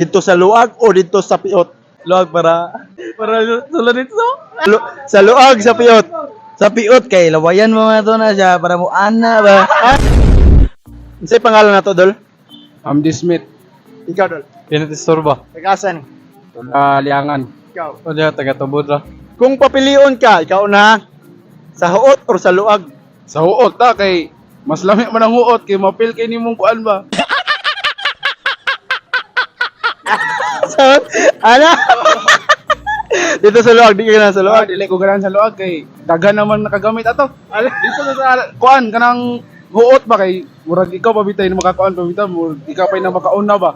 Dito sa luag o dito sa piot? Luag para sulod dito. Sa luag, sa piot. Sa piot kay lawayan mo nga to na siya para mo ana ba. Unsay pangalan nato, Dol? Amdi Smith. Ikaw, Dol. Pinatisturba. Taga-asa ni? Liangan. Ikaw. O diya taga tubod ra. Kung papilion ka, ikaw na sa huot or sa luag? Sa huot ta kay mas lami man ang huot kay mapil kay nimong kuan ba. Sa ana? Dito sa luag, di ka na sa Luag luag. dili ko ganahan sa luag kay daghan naman nakagamit ato. Dito sa kuan kanang huot ba kay murag ikaw pa bitay na makakuan pa bitay murag ikaw pa na makauna ba.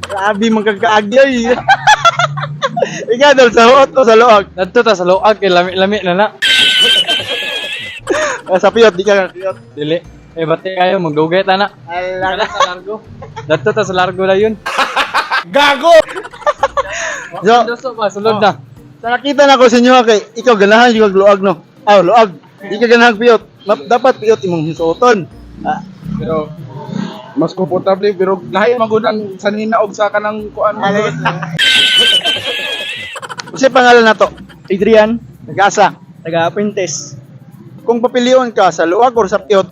Grabe man kag kaagyoy. Ikaw, Dol, sa huot o sa luag? Dadto ta sa luag kay lami-lami na na. Ah, sa piot, di ka na piot. Dili. Eh bati kayo magdugay ta na. Ala. Kana sa largo. Dadto ta sa largo na yun. So, Duso ba sulod na. sa nakita na ko sa inyo kay ikaw ganahan yung luag, no. Ah, luag. Di ka ganahan piot. Dapat piot imong suoton. Ah, Pero mas komportable pero lahi man gud ang sanina og sa kanang kuan. Unsay pangalan nato? Adrian, Nag-asa. taga Puentes. Kung papilion ka sa luag or sa piot?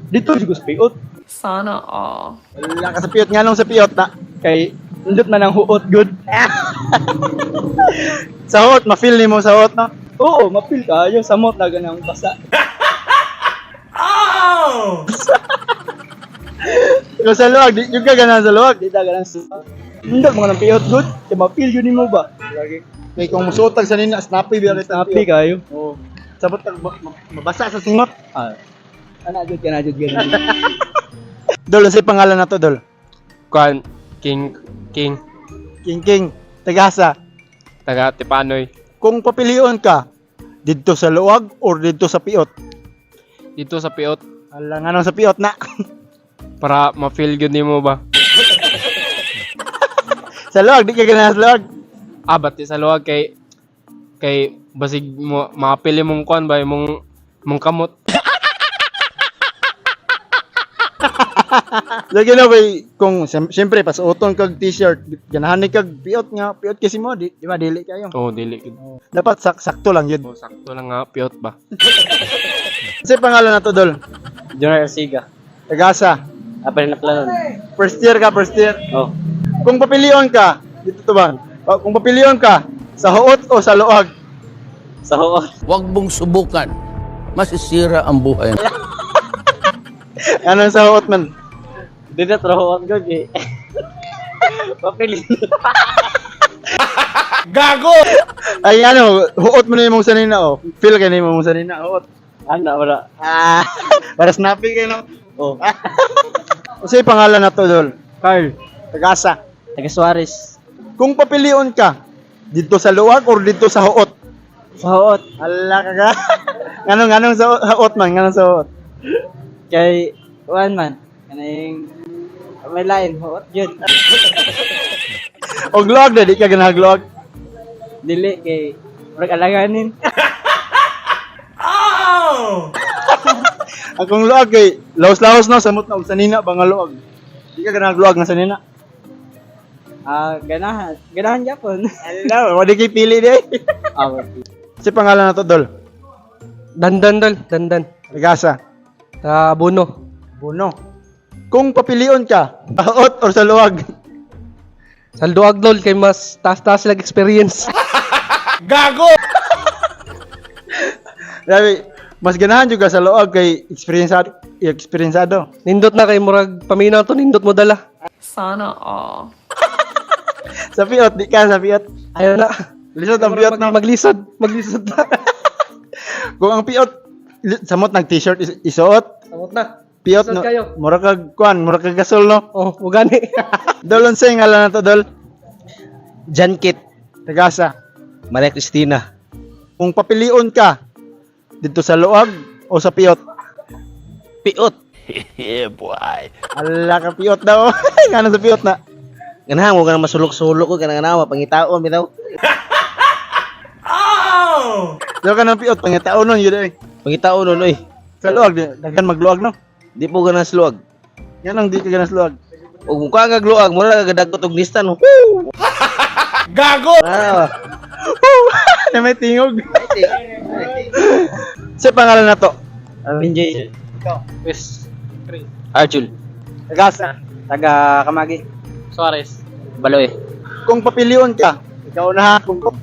Dito jud ko sa piot Sana all. Wala ka sa piot, nganong sa piot na? Kay nindot man ang huot good. Sa huot, ma-feel nimo sa huot, no? Oo, mapil kayo samot na ganang basa. Kung sa luag, di yung ka ganahan sa luag. Di ta ganang sa nindot mga ng piot good. Kay mapil yun nimo ba? Kay kung musuot tag sanina, snappy biya sa Happy piot. kayo. Oo. Sabot tag mabasa sa singot. Ah. Ana jud kana jud gani. Dol, unsay pangalan nato, Dol? Kuan King King King King, tagasa. taga Tipanoy. Kung papilion ka, didto sa luag or didto sa piot? Dito sa piot Ala, nganong sa piot na? para ma-feel gyud nimo ba. Sa luag, di ka ganahan sa luag. Ah, bati sa luwag kay kay basig mo mapili mong kuan ba imong mong kamot. Lagi na kay kung siyempre pasuoton kag t-shirt, ganahan ni kag piot nga, piot kasi mo, di ba dili kayo. Oh, dili gyud. Dapat sakto lang yun. Oh, sakto lang nga piot ba. Kasi pangalan na to, Dol? Junior Arsiga. Tagasa. Apa na planon. First year ka, first year. Oh. Kung papilion ka, dito to ba? O, kung papilion ka, sa huot o sa luag? Sa huot. Huwag mong subukan. Masisira ang buhay. Anong sa huot man? Dito tra huot ko kay. Papili. Ay ano, huot mo na yung mong sanina, oh. Feel ka na yung mong sanina, huot. Ana wala. Ah, para snappy kayo, no? Oh. Kasi pangalan na to, Dol? Carl. Tagasa. Taga Suarez. Kung papilion ka, dito sa luag or dito sa huot? Sa huot. Ala ka ka. Nganong nganong sa huot man, nganong sa huot? Kay kuan man. Kaning may lain huot jud. Og luag na, di ka ganahag luag. Dili kay murag alaganin. Akong luag kay laos-laos no, samot na og sanina ba nga luag. Di ka ganahag luag nga sanina. Ah, ganahan. Ganahan gyapon. Ala, wala kay pili di. Ah, Si pangalan na to, Dol? Dandan dol, dandan. Tagasa. Ta Buno. Buno. Kung papilion ka, huot or sa luag? Sa luag dol kay mas taas-taas lag experience. Grabe, mas ganahan juga sa luag kay eksperyensado, eksperyensado. Nindot na kay murag paminaw to nindot mo dala. Sana all. Sa piot, di ka sa piot. Ayaw na. Lisod ang piot no. Maglisod, maglisod na. Kung ang piot samot nag t-shirt isuot, Samot na. piot Lisod no. kayo. Mura kag kuan, mura kag gasol no. Oh, ugani. Dol, unsay ngalan na to, Dol? Jankit, Tagasa. Maria Cristina. Kung papilion ka dito sa luag o sa piot? Piot. Ala ka piot daw. Ngano sa piot na? Ganahan mo ka na masulok-sulok ko kanang ganahan mapangitaon bitaw. Daw ka ng piot pangitaon nun yun eh. Pangitaon nun oy. Sa luag di daghan magluag no. Di po ganahan sa luag. Yan ang di ka ganahan sa luag. Ug mukha kag luag, mura ka gadagkot og nistan. Woo! Gago! Ah, Na may tingog. Sa pangalan na to? Enjoy. Wes Arjul. Tagasa. Taga Kamagi. Suarez. Baloy. Kung papilion ka, ikaw na ha.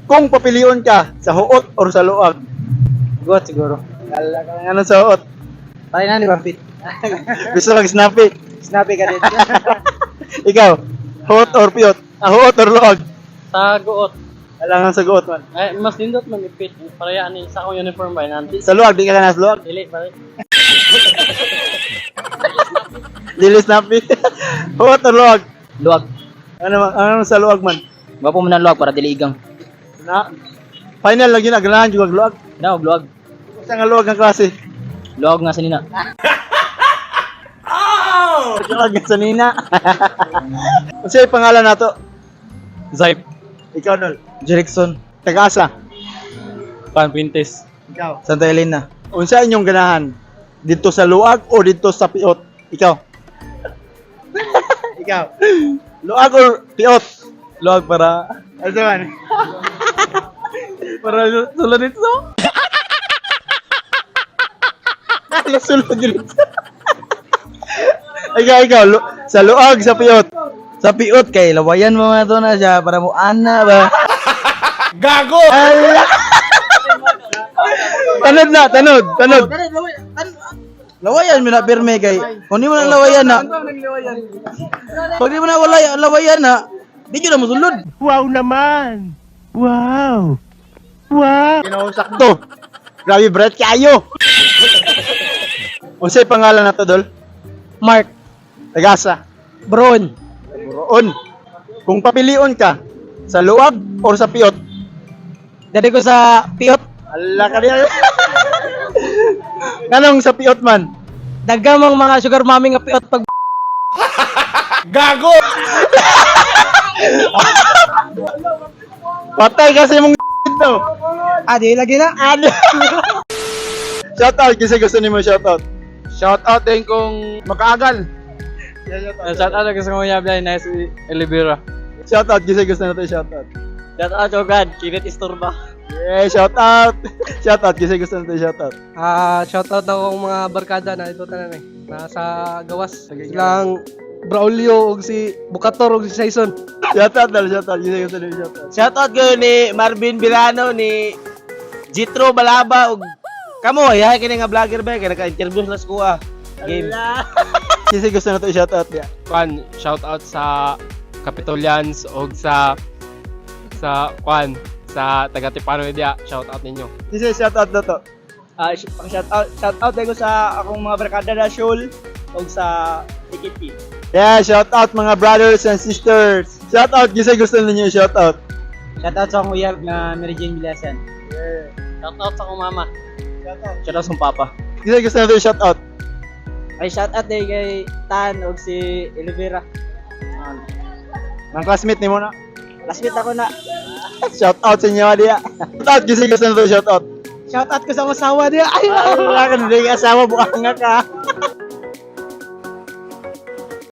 Kung papilion ka, sa huot or sa luag? Got siguro. Ala ka nga sa huot. Tayo na ni Buffett. Gusto mag snappy. Snappy ka dito. Ikaw, huot or piot? Ah, huot or luag? Sa guot. Ala nga sa guot man. Ay, mas nindot man ipit. Pareha ni sa akong uniform ba nan. Sa luag, di ka na sa luag. Dili pare. Dili snappy. Huot or luag? Luwag. Ano sa luag man? Gwapo mo na luwag para dili igang. Na, final lagi na, ganahan juga luag. Na og luwag. Sa nga luag ang klase. Luwag nga sa nina. Luag nga sa nina. Unsay pangalan nato? Zaip. Ikaw, Nol. Jerickson, Tagasa. Pan Pintes. Ikaw. Santa Elena. Unsa inyong ganahan? Dito sa luag o dito sa piot? Ikaw. Ikaw. Luag or piot? Luag para Ano man? para sulod dito. Sulod dito. Ikaw, ikaw. Sa luag, sa piot. Sa piot kay lawayan mo mga to na siya para mo ana ba. Ala! Tanod na, tanod, tanod. Lawayan mo na pirme kay kung di mo na lawayan na. Pag di mo na walay lawayan na, di jud na mosulod. Sakto. Grabe, bright kayo. Unsay pangalan nato, Dol? Mark. Tagasa. Bron. Buroon. Kung papilion ka, sa luag or sa piot? Dali ko sa piot. Ala ka niya. Nganong sa piot man? Dagamang mga sugar mommy nga piot pag Patay kasi mong to. Ah, di lagi na. Ano? Shout out kasi gusto nimo shout out. Shout out din kung makaagal. Shout out gusto ko yablay na si Elibira. Shout out kasi gusto natin shout out. Shout out oh God, Kirit Istorba. Yeah, shout out. Shout out kasi gusto natin shout out. Ah, shout out akong mga barkada na ito tanan eh. Nasa gawas. Silang Braulio og si Bukator og si Saison. Shout out dal, shout out kasi gusto nimo shout out. Shout out kayo ni Marvin Bilano ni Jitro Balaba ug kamo ay kini nga vlogger ba kay naka-interview sa kuha. Game. Kasi gusto natin shout out ya. Kwan, shout out sa Capitolians og sa kwan sa taga Tipano dia. Shout out ninyo. Kasi shout out na to. Ah, shout out, shout out ko sa akong mga barkada na Shul ug sa TKP. Yeah, shout out mga brothers and sisters. Shout out kasi gusto ninyo shout out. Shout out sa akong uyab nga Mary Jane Bilasan. Shout out sa akong mama. Shout out sa akong papa. Kasi gusto natin shout out. Ay shout out din kay Tan og si Elvira. Mga classmate nimo na. Classmate ako na. Shout out sa inyo diya. Shout out kasi gusto natin shout out. Shout out ko sa akong asawa niya. Ay, Wala ka na asawa buka nga ka.